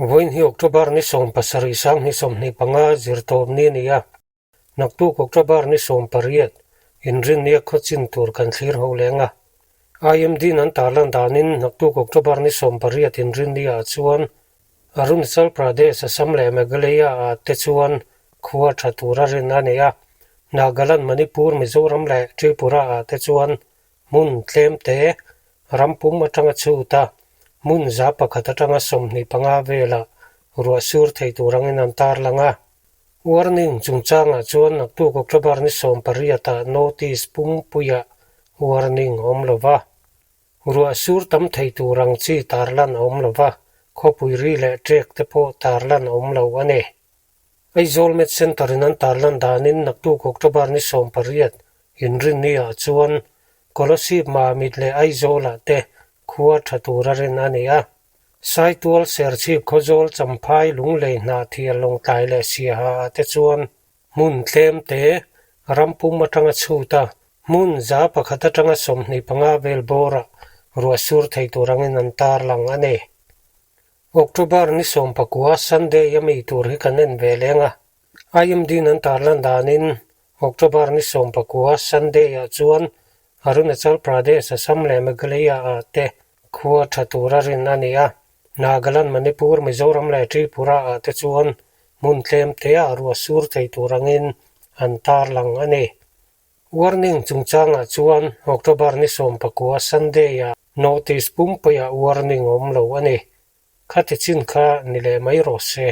Vawiin hi October ni 17 2025 zirtawp ni a ni a, naktuk October ni 18 inrinnia khawchin tur kan thlir ho leng a. IMD-in an tarlan danin naktuk October ni 18 inrinnia ah chuan Arunachal Pradesh, Assam leh Meghalaya ah te chuan khua tha tura rin a ni a, Nagaland, Manipur, Mizoram leh Tripura ah te chuan Hmun tlemte ram pum atanga chhut a, hmun 100 atanga 25 velah ruah sur thei tur angin an tarlang a. Warning chungchangah chuan naktuk October ni 18 ah notice pumpuiah warning a awm lo va. Ruah sur tam thei tur ang chi tarlan a awm lo va, khawpui ri leh ṭek te pawh tarlan a awm lo a ni. Aizawl Med Centre in an tarlan danin naktuk October ni 18 inrinni ah chuan Kolasib Mamit leh Aizawl ah te khua tha tura rin a ni a. Saitual, Serchhip, Khawzawl, Champhai, Lunglei, Hnahthial, Lawngtlai leh Siaha ah te chuan hmun tlem te ram pum atanga chhut a, hmun 100 atanga 25 vel bawrah ruah sur thei tur angin an tarlang a ni. October ni 19 Sunday a mi tur hi kan en ve leng a, IMD-in an tarlan danin October ni 19 Sunday ah chuan Arunachal Pradesh, Assam leh Meghalaya ah te khua tha tura rin a ni a, Nagaland, Manipur, Mizoram leh Tripura ah te chuan hmun tlem te ah ruah sur thei tur angin an tarlang a ni. Warning chungchangah chuan October ni 19 Sunday ah notice pumpuiah warning a awm lo a ni. Khati chin kha ni leh mai rawh se.